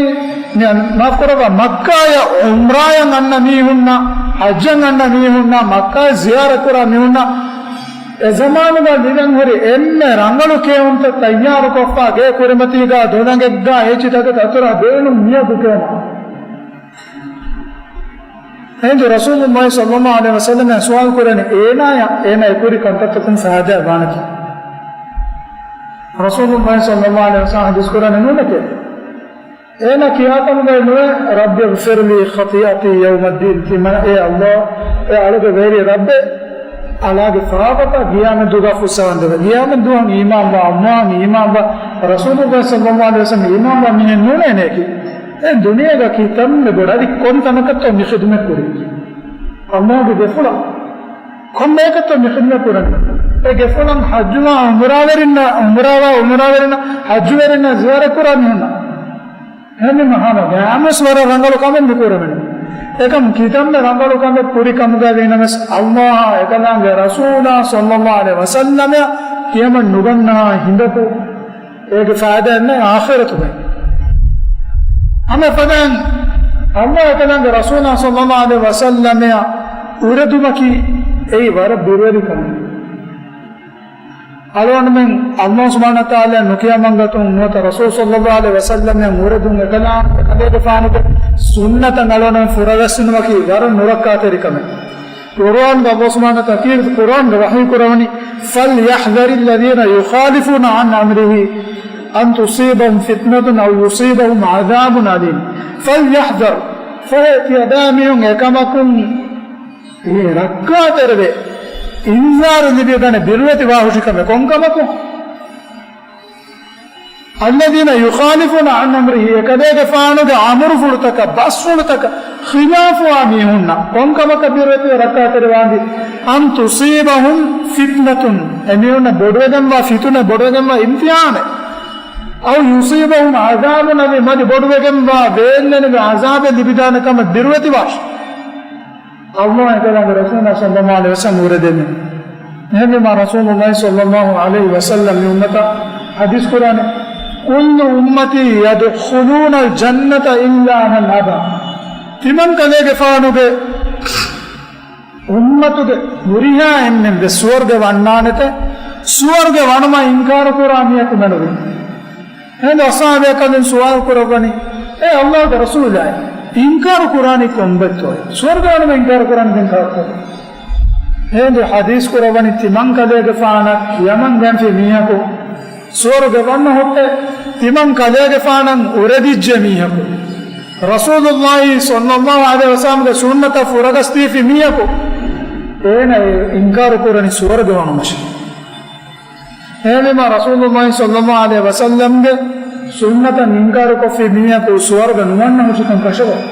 މި، މާފުކުރައްވާ، މައްކާޔަށް ޢުމްރާއަށް އަންނަ މީހުންނަށް، ޙައްޖަށް އަންނަ މީހުންނަށް، މައްކާއަށް ޒިޔާރަތް ކުރާ މީހުންނަށް އެ ޒަމާނުގަ ލިބެން ހުރި އެންމެ ރަނގަޅު ކެއުންތައް ތައްޔާރުކޮށްފަ، ގޭ ކުރިމަތީގަ ދޮލަނގެއްގަ އެއްޗިތަކެއް އަތުރަށް ބޭނުން މިއަދު ކެއުމަށް. އެހިނދު ރަސޫލުﷲ ޞައްލަﷲ ޢަލައިހި ވަސައްލަމަ ސުވާލު ކުރަނީ އޭނާޔަށް އޭނާ އެ ކުރި ކަންތައްތަކުން ފައިދާ ވާނެތަ؟ ރަސޫލުﷲ ޞައްލަﷲ ޢަލައިހި ވަސައްލަމަ ޙަދީޘް ކުރަނީ ނޫނެކޭ. އޭނަ ކިޔާ ކަމުގައި ނުވޭ، "رب اغفر لي خطيئتي يوم الدين." ތިމަން، އޭ ﷲ، އޭ އަޅުގެ ވެރި ރައްބޭ، އަޅާގެ ފާފަތައް ގިޔާމަތްދުވަހަށް ފުއްސަވާނދޭވެ. ގިޔާމަތްދުވަހަށް އީމާންވާ، ﷲ އަށް އީމާންވާ، ރަސޫލުﷲ ޞައްލަﷲ ޢަލައިހި ވަސައްލަމަ އީމާންވާ މީހެއް ނޫނޭ އޭނައަކީ. އެ ދުނިޔޭގަ ކިތަންމެ ބޮޑަށް އަދި ކޮން ތަނަކަށްތޯ މި ޚިދުމަތް ކުރީ؟ ﷲ ގެ ގެފުޅަށް. ކޮންމެއަކަށްތޯ މި ޚިދުމަތް ކުރަނީ؟ އެ ގެފުޅަށް ޙައްޖުވާ ޢުމްރާވެރިންނަށް، ޢުމްރާވާ ޢުމްރާވެރިންނަށް، ޙައްޖުވެރިންނަށް ޒިޔާރަތް ކުރާ މީހުންނަށް. އެހެންވީމަ ހަމަ ގައިމުވެސް ވަރަށް ރަނގަޅު ކަމެއް މި ކުރެވެނީ. އެކަމު ކިތަންމެ ރަނގަޅު ކަމެއް ކުރި ކަމުގައި ވީނަމަވެސް، ﷲ އާ އެކަލާނގެ ރަސޫލާ ޞައްލަﷲ ޢަލައިހި ވަސައްލަމައަށް ކިޔަމަން ނުގަންނަ ހިނދަކު އޭގެ ފައިދާއެއް ނެތް އާޚިރަތުގައި. ހަމަ އެފަދައިން ﷲ އާ އެކަލާނގެ ރަސޫލާ ޞައްލަﷲ ޢަލައިހި ވަސައްލަމައަށް އުރެދުމަކީ އެއީ ވަރަށް ބިރުވެރި ކަމެއް. އަޅުގަނޑުމެން ﷲ ސުބްޙާނަހޫ ވަތަޢާލާ ނުކިޔަމަންގަތުން ނުވަތަ ރަސޫލު ޞައްލަﷲ ޢަލައިހި ވަސައްލަމައަށް އުރެދުން އެކަލާ، އެކަލޭގެފާނުގެ ސުންނަތަށް އަޅުގަނޑުމެން ފުރަގަސްދިނުމަކީ ވަރަށް ނުރައްކާތެރި ކަމެއް. ޤުރުއާންގަ ﷲ ސުބްޙާނަހޫ ވަތަޢާލާ ކީރިތި ޤުރުއާންގަ ވަޙީ ކުރަވަނީ، "فليحذر الذين يخالفون عن أمره أن تصيبهم فتنة أو يصيبهم عذاب أليم." فليحذر، ފަހެ ތިޔަބައިމީހުން އެކަމަކުން ރައްކާތެރިވެ، އިންޒާރު ލިބިގަނެ، ބިރުވެތި ވާހުށިކަމެއް ކޮންކަމަކުން؟ الذين يخالفون عن أمره، އެކަލޭގެފާނުގެ އަމުރުފުޅުތަކަށް، ބަސްފުޅުތަކަށް ޚިލާފުވާ މީހުންނަށް ކޮންކަމަކަށް ބިރުވެތިވެ ރައްކާތެރިވާންދީ؟ أن تصيبهم فتنة، އެމީހުންނަށް ބޮޑުވެގެންވާ ފިތުނަ، ބޮޑުވެގެންވާ އިމްތިޙާނެއް. أو يصيبهم عذاب أليم، އަދި ބޮޑުވެގެންވާ ވޭންލެނިވި ޢަޒާބެއް ލިބިދާނެ ކަމަށް ބިރުވެތިވާށި. ﷲ އާ އެކަލާނގެ ރަސޫލާ ޞައްލަﷲ ޢަލައިހި ވަސައްލަމަ އުރެދެނީ. އެހެންވީމާ ރަސޫލުﷲ ޞައްލަﷲ ޢަލައިހި ވަސައްލަމަ މި އުއްމަތަށް ޙަދީޘް ކުރާނެ، "كل أمتي يدخلون الجنة إلا من أبى." ތިމަން ކަލޭގެފާނުގެ އުއްމަތުގެ ހުރިހާ އެންމެން ވެސް ސުވަރުގެ ވަންނާނެތެ، ސުވަރުގެ ވަނުމަށް އިންކާރު ކުރާ މީހަކު މެނުވީ. އެހިނދު އަޞްޙާބުބޭކަލުން ސުވާލު ކުރައްވަނީ، "އޭ ﷲގެ ރަސޫލާއޭ، އިންކާރު ކުރާނީ ކޮންބައްތޯއޭ؟ ސުވަރުގެ ވަނުމަށް އިންކާރު ކުރާނީ ދެން ކާކު؟" އެހިނދު ޙަދީޘް ކުރައްވަނީ، ތިމަން ކަލޭގެފާނަށް ކިޔަމަން ގެންފި މީހަކު ސުވަރުގެ ވަންނަ ހުއްޓޭ، ތިމަން ކަލޭގެފާނަށް އުރެދިއްޖެ މީހަކު، ރަސޫލުﷲ ޞައްލަﷲ ޢަލައިހި ވަސައްލަމަގެ ސުންނަތަށް ފުރަގަސްދީފި މީހަކު، އޭނަ އެ އިންކާރު ކުރަނީ ސުވަރުގެ ވަނުމަށޭ. އެހެންވީމާ ރަސޫލުﷲ ޞައްލަﷲ ޢަލައިހި ވަސައްލަމަގެ ސުންނަތަށް އިންކާރުކޮށްފި މީހަކު ސުވަރުގެ ނުވަންނަ ހުށިކަން ކަށަވަރު.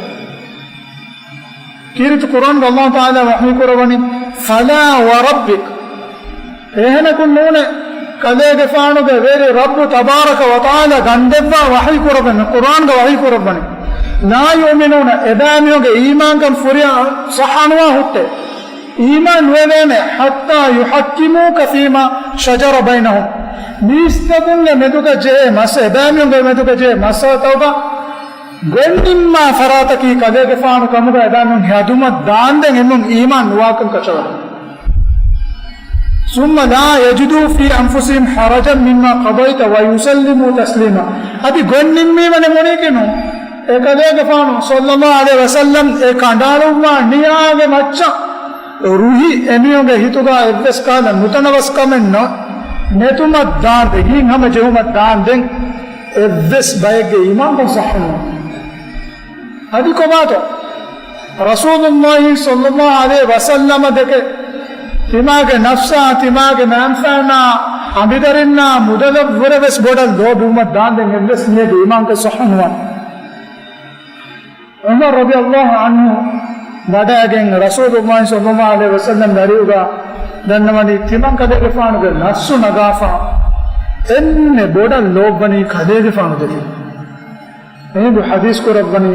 ކީރިތި ޤުރުއާންގަ ﷲ ތަޢާލާ ވަޙީ ކުރައްވަނީ، "فلا وربك." އެހެނަކުން ނޫނޭ، ކަލޭގެފާނުގެ ވެރި ރައްބު ތަބާރަކަ ވަތަޢާލާ ގަންދެއްވާ ވަޙީ ކުރައްވަނީ، ޤުރުއާންގަ ވަޙީ ކުރައްވަނީ، "لا يؤمنون." އެބައިމީހުންގެ އީމާންކަން ފުރިހަމަ ޞައްޙަނުވާ ހުއްޓޭ. އީމާން ނުވެވޭނެ، "حتى يحكموك فيما شجر بينهم." މީސްތަކުންގެ މެދުގަ ޖެހޭ މަސް، އެބައިމީހުންގެ މެދުގަ ޖެހޭ މައްސަލަތަކުގަ ގޮންނިންމާ ފަރާތަކީ ކަލޭގެފާނު ކަމުގަ އެބައިމީހުން ހެޔޮއަތުން ދާންދެން އެމީހުން އީމާން ނުވާކަން ކަށަވަރު. ثم لا يجدوا في أنفسهم حرجا مما قضيت ويسلموا تسليما. އަދި ގޮންނިންމީ ވަނީ މުނީކީ ނޫން. އެ ކަލޭގެފާނު ޞައްލަﷲ ޢަލައިހި ވަސައްލަމަ އެ ކަނޑައަޅުއްވާ ނިޔާގެ މައްޗަށް ރުހި އެމީހުންގެ ހިތުގަ އެއްވެސް ކަހަލަ ނުތަނަވަސްކަމެއް ނެ-، ނެތުމަށް ދާންދެން، ހިތްހަމަޖެހުމަށް ދާންދެން އެއްވެސް ބައެއްގެ އީމާންކަން ޞައްޙަނުވާނެ. އަދި ކޮބާތޯ؟ ރަސޫލުﷲ ޞައްލަﷲ ޢަލައިހި ވަސައްލަމަ ދެކެ ތިމާގެ ނަފްސާ، ތިމާގެ މައިންބަފައިންނާ، އަނބިދަރިންނާ، މުދަލަށްވުރެވެސް ބޮޑަށް ލޯބިވުމަށް ދާންދެން އެއްވެސް މީހެއްގެ އީމާންކަން ޞައްޙަނުވާނެ. ޢުމަރު ރަޟިޔަﷲ ޢަންހު ވަޑައިގެން ރަސޫލުﷲ ޞައްލަﷲ ޢަލައިހި ވަސައްލަމަ ދަރިއުގަ ދަންނަވަނީ ތިމަން ކަލޭގެފާނުގެ ނަފްސު ނަގާފަ އެންމެ ބޮޑަށް ލޯބިވަނީ ކަލޭގެފާނު ދެކެ. އެހިނދު ޙަދީޘް ކުރައްވަނީ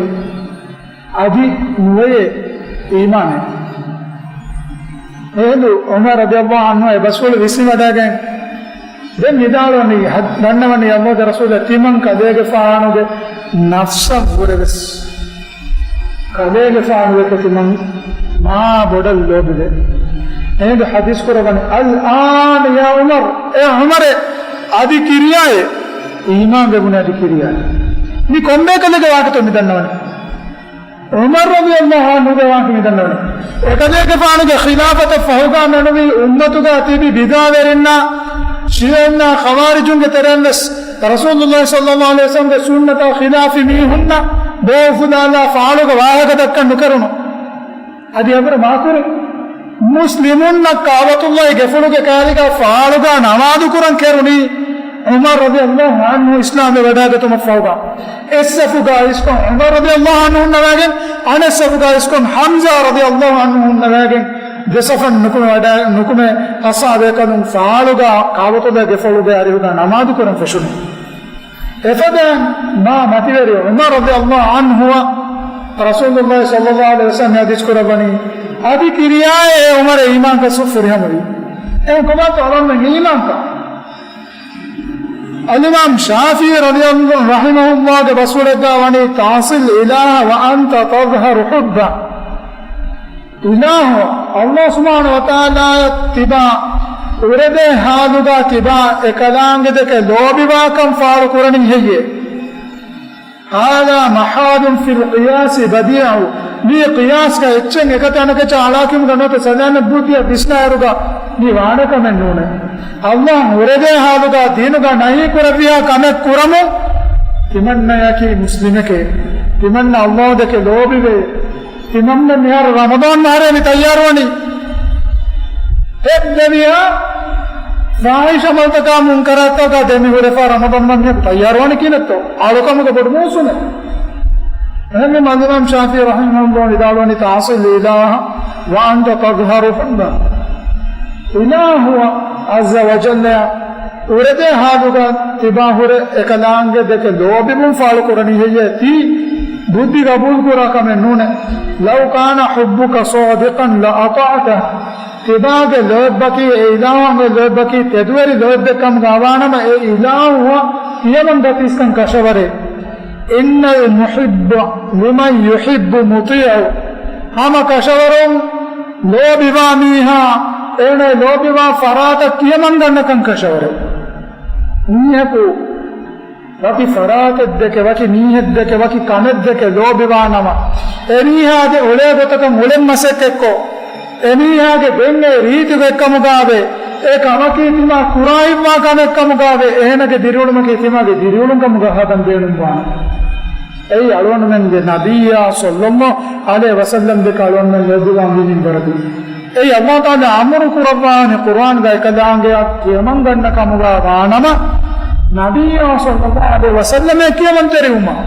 އަދި ނުވެޔޭ އީމާނެއް. އެހިނދު ޢުމަރު ރަޟިޔަﷲ ޢަންހު އެ ބަސްފުޅު ވިސްނިވަޑައިގެން ދެން ވިދާޅުވަނީ، ހަ-، ދަންނަވަނީ ﷲގެ ރަސޫލާ ތިމަން ކަލޭގެފާނުގެ ނަފްސަށްވުރެވެސް ކަލޭގެފާނު ދެކެ ތިމަން މާ ބޮޑަށް ލޯބިވޭ. އެހިނދު ޙަދީޘް ކުރައްވަނީ، "الآن يا عمر." އޭ ޢުމަރޭ، އަދި ކިރިޔާއޭ. އީމާން ވެވުނީ އަދި ކިރިޔާއޭ. މި ކޮންމެ ކަލެއްގެ ވާހަކަތޯ މި ދަންނަވަނީ؟ ޢުމަރު ރަޟިޔަﷲ ޢަންހުގެ ވާހަކަ މި ދަންނަވަނީ. އެކަލޭގެފާނުގެ ޚިލާފަތަށް ފަހުގަ މެނުވީ އުއްމަތުގަ ތިބި ބިދާވެރިންނާ ޝިޔަޢީންނާ ޚަވާރިޖުންގެ ތެރެއިން ވެސް ރަސޫލުﷲ ޞައްލަﷲ ޢަލައިހި ވަސައްލަމްގެ ސުންނަތާ ޚިލާފި މީހުންނަށް ބޯ އުފުލާލާ ފާޅުގަ ވާހަކަ ދައްކަން ނުކެރުނު. އަދި އެއަށްވުރެ މާކުރިން މުސްލިމުންނަށް ކަޢުބަތުﷲގެ ގެފުޅުގެ ކައިރީގަ ފާޅުގަ ނަމާދު ކުރަން ކެރުނީ ޢުމަރު ރަޟިޔަﷲ ޢަންހު އިސްލާމްވެ ވަޑައިގަތުމަށްފަހުގަ. އެއްސަފުގަ އިސްކޮށް ޢުމަރު ރަޟިޔަﷲ ޢަންހު ހުންނަވައިގެން، އަނެއްސަފުގަ އިސްކޮށް ޙަމްޒާ ރަޟިޔަﷲ ޢަންހު ހުންނަވައިގެން، ދެ ސަފަށް ނުކުމެ ވަޑަ-، ނުކުމެ އަޞްޙާބޭކަލުން ފާޅުގަ ކަޢުބަތުﷲގެ ގެފުޅުގެ އަރިހުގަ ނަމާދު ކުރަން ފެށުނީ. އެފަދައިން މާ މަތިވެރި ޢުމަރު ރަޟިޔަﷲ ޢަންހުއަށް ރަސޫލުﷲ ޞައްލަﷲ ޢަލައިހި ވަސައްލަމް ޙަދީޘް ކުރައްވަނީ، އަދި ކިރިޔާއޭ ޢުމަރަށް އީމާންކަން ސު ފުރިހަމަވީ. އެހެން ކޮބާތޯ އަޅަންމެން އީމާންކަން؟ އަލްއިމާމް ޝާފިޢީ ރަޟިޔަﷲ ރަޙިމަހުﷲގެ ބަސްފުޅެއްގަ ވަނީ، تعصي الإله وأنت تظهر حبه. އިލާހު ﷲ ސުބްޙާނަހޫ ވަތަޢާލާއަށް ތިބާ އުރެދޭ ޙާލުގަ ތިބާ އެކަލާނގެ ދެކެ ލޯބިވާކަން ފާޅު ކުރަނީ ހެއްޔޭ؟ هذا محال في القياس بديع. މީ ޤިޔާސްގަ އެއްޗެއް އެކަތަ އަނެކަތަ އަޅާކީމުގަ ނުވަތަ ސަލާމަތް ބުއްދިއަށް ވިސްނާއިރުގަ މީ ވާނެ ކަމެއް ނޫނޭ. ﷲ އުރެދޭ ޙާލުގަ ދީނުގަ ނަހީ ކުރެއްވިހާ ކަމެއް ކުރަމުން ތިމަންނަޔަކީ މުސްލިމެކޭ. ތިމަންނަ ﷲ ދެކެ ލޯބިވޭ. ތިމަންނަ މިހާރު ރަމަޟާން މަހަރޭ މި ތައްޔާރުވަނީ. އެއްދެވިހާ ފާޙިޝް ޢަމަލުތަކާ މުންކަރާތްތަކާ ދެމިހުރެފާ ރަމަޟާން މަހަށް ތައްޔާރުވާނެ ކިހިނެއްތޯ؟ އަޅުކަމުގެ ބޮޑު މޫސުމެއް. އެހެންވީމަ އަލްއިމާމް ޝާފިޢީ ރަޙިމަހުﷲ ވިދާޅުވަނީ، تعصي الإله وأنت تظهر حبه. އިލާހު ޢައްޒަ ވަޖައްލަ އުރެދޭ ޙާލުގަ ތިބާ ހުރެ އެކަލާނގެ ދެކެ ލޯބިވުން ފާޅު ކުރަނީ ހެއްޔޭ؟ ތީ ބުއްދި ގަބޫލު ކުރާ ކަމެއް ނޫނޭ. لو كان حبك صادقا لأطعته. ތިބާގެ ލޯތްބަކީ، އެ އިލާހުގެ ލޯތްބަކީ ތެދުވެރި ލޯތްބެއް ކަމުގަ ވާނަމަ، އެ އިލާހުއަށް ކިޔަމަން ގަތީސްކަން ކަށަވަރޭ. إن المحب لمن يحب مطيع. ހަމަ ކަށަވަރުން ލޯބިވާ މީހާ، އޭނަ ލޯބިވާ ފަރާތަށް ކިޔަމަން ގަންނަކަން ކަށަވަރޭ. މީހަކު ވަކި ފަރާތެއް ދެކެ، ވަކި މީހެއް ދެކެ، ވަކި ކަމެއް ދެކެ ލޯބިވާނަމަ، އެމީހާގެ އުޅޭ ގޮތަކަށް އުޅެން މަސައްކަތްކޮށް، އެމީހާގެ ގޮތް އެ ރީތި ގޮތްކަމުގާވެ، އެ ކަމަކީ ތިމާ ކުރާ އިއްވާ ކަމެއްކަމުގާވެ، އޭނަގެ ދިރިއުޅުމަކީ ތިމާގެ ދިރިއުޅުން ކަމުގަ ހަދަން ބޭނުންވާނެ. އެއީ އަޅުގަނޑުމެންގެ ނަބިއްޔާ ޞައްލައްލާހު ޢަލައިހި ވަސައްލަމް ދެކެ އަޅުގަނޑުމެން ލޯބިވާންވީ މިންވަރަކީ. އެއީ ﷲ ތަޢާލާ އަމުރު ކުރައްވާނެ ޤުރްއާންގައި އެކަލާނގެއަށް ކިޔަމަން ގަންނަ ކަމުގަ ވާނަމަ، ނަބިއްޔާ ޞައްލައްލާހު ޢަލައިހި ވަސައްލަމަށް ކިޔަމަންތެރިވުމަށް.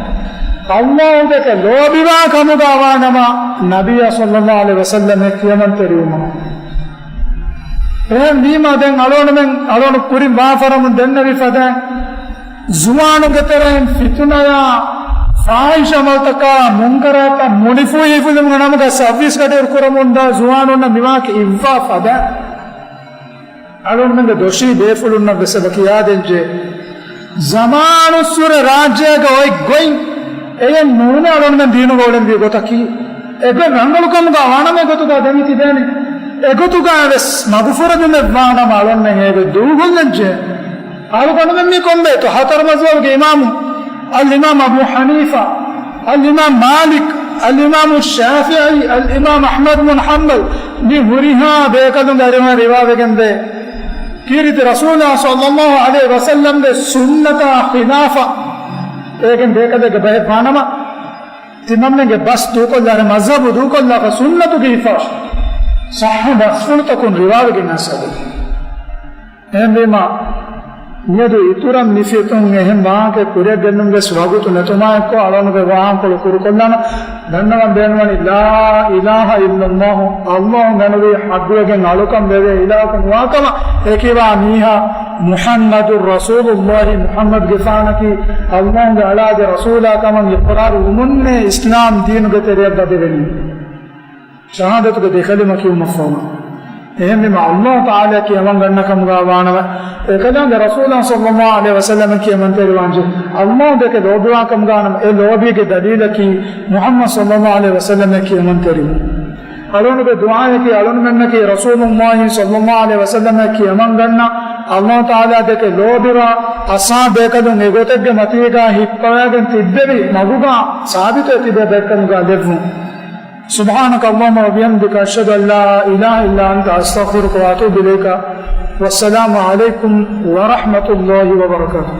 ﷲ ދެކެ ލޯބިވާ ކަމުގަ ވާނަމަ، ނަބިއްޔާ ޞައްލައްލާހު ޢަލައިހި ވަސައްލަމަށް ކިޔަމަންތެރިވުމަށް. އެހެންވީމަ ދެން އަޅުގަނޑުމެން އަޅުގަނޑު ކުރިން ވާ ފަރަމުން ދެންނެވި ފަދައިން، ޒުވާނުންގެ ތެރެއިން ފިތުނަޔާ، ފާޙިޝް ޢަމަލުތަކާ، މުންކަރާތަށް މުނިފޫހިފުލުމުގެ ނަމުގަ ސައްވީސް ކަޓިވެރި ކުރަމުންދާ ޒުވާނުންނަށް މިވާކި އިއްވާ ފަދަ. އަޅުގަނޑުމެންގެ ދޮށީ ބޭފުޅުންނަށް ވެސް އެބަ ކިޔާދޭންޖެ. ޒަމާނުއްސުރެ ރާއްޖޭގަ އޮތް ގޮތް އެޔެއް ނޫނޭ އަޅުގަނޑުމެން ދީނުގަ އުޅެންވީ ގޮތަކީ. އެގޮތް ރަނގަޅު ކަމުގަ ވާނަމަ އެގޮތުގަ ދެމި ތިބޭނެ. އެގޮތުގަ ވެސް މަގުފުރެދުމެއް ވާނަމަ އަޅުގަނޑުމެން އެގޮތް ދޫކޮށްލަންޖެ. އަޅުގަނޑުމެން މީ ކޮންބޭތޯ؟ ހަތަރު މަޒްހަބުގެ އިމާމު، އަލްއިމާމް އަބޫ ޙަނީފާ، އަލްއިމާމް މާލިކް، އަލްއިމާމު ޝާފިޢީ، އަލްއިމާމް އަޙްމަދު ބުން ޙަންބަލް، މި ހުރިހާ ބޭކަލުންގެ އަރިހުން ރިވާވެގެންދޭ. ކީރިތި ރަސޫލާ ޞައްލައްލާހު ޢަލައިހި ވަސައްލަމްގެ ސުންނަތާ ޚިލާފަށް އޭގެން ބޭކަލެއްގެ ބަހެއް ވާނަމަ، ތިމަންމެންގެ ބަސް ދޫކޮށްލާ، މަޒްހަބު ދޫކޮށްލާފަ ސުންނަތުގެ ހިފާއި ޞައްޙަ ބަސްފުޅުތަކުން ރިވާވެގެން އައިސް އަދި. އެހެންވީމަ، މިއަދު އިތުރަށް މި ފިތުން އެހެން ވާހަކަ ކުރިއަށް ގެންނުމުގެ ވަގުތު ނެތުމާއެއްކޮށް، އަޅުގަނޑުގެ ވާހަކަކޮޅު ކުރުކޮށްލާނަ، ދަންނަވަން ބޭނުންވަނީ، لا إله إلا الله، ﷲ ގަނޑުވީ ޙައްޤުވެގެން އަޅުކަން ވެވޭ އިލާހަކު ނުވާކަމަށް، އެކިވާ މީހާ މުޙައްމަދު ރަސޫލުﷲ، މުޙައްމަދުގެފާނަކީ ﷲގެ އަޅާގެ ރަސޫލާ ކަމަށް އިޤްރާރު ވުމުންނޭ އިސްލާމް ދީނުގެ ތެރެއަށް ވަދެވެނީ. ޝަހާދަތުގެ ދެ ކަލިމަ ކިޔުމަށްފަހު. އެހެންވީމަ، ﷲ ތަޢާލާ ކިޔަމަން ގަންނަ ކަމުގަ ވާނަމަ، އެކަލާނގެ ރަސޫލާ ޞައްލައްލާހު ޢަލައިހި ވަސައްލަމަށް ކިޔަމަންތެރިވާންޖެ. ﷲ ދެކެ ލޯބިވާ ކަމުގަ ވާނަމަ، އެ ލޯބީގެ ދަލީލަކީ މުޙައްމަދު ޞައްލައްލާހު ޢަލައިހި ވަސައްލަމަށް ކިޔަމަންތެރިވުން. އަޅުގަނޑުގެ ދުޢާއަކީ، އަޅުގަނޑުމެންނަކީ ރަސޫލުﷲ ޞައްލައްލާހު ޢަލައިހި ވަސައްލަމަށް ކިޔަމަން ގަންނަ، ﷲ ތަޢާލާ ދެކެ ލޯބިވާ އަޞްޙާބު ބޭކަލުން އެގޮތެއްގެ މަތީގަ ހިއްޕަވައިގެން ތިއްބެވި މަގުގަ ސާބިތުވެ ތިބޭ ބައެއްކަމުގަ ލެއްވުން. سبحانك اللهم وبحمدك، أشهد أن لا إله إلا أنت، أستغفرك وأتوب إليك. والسلام عليكم ورحمة الله وبركاته.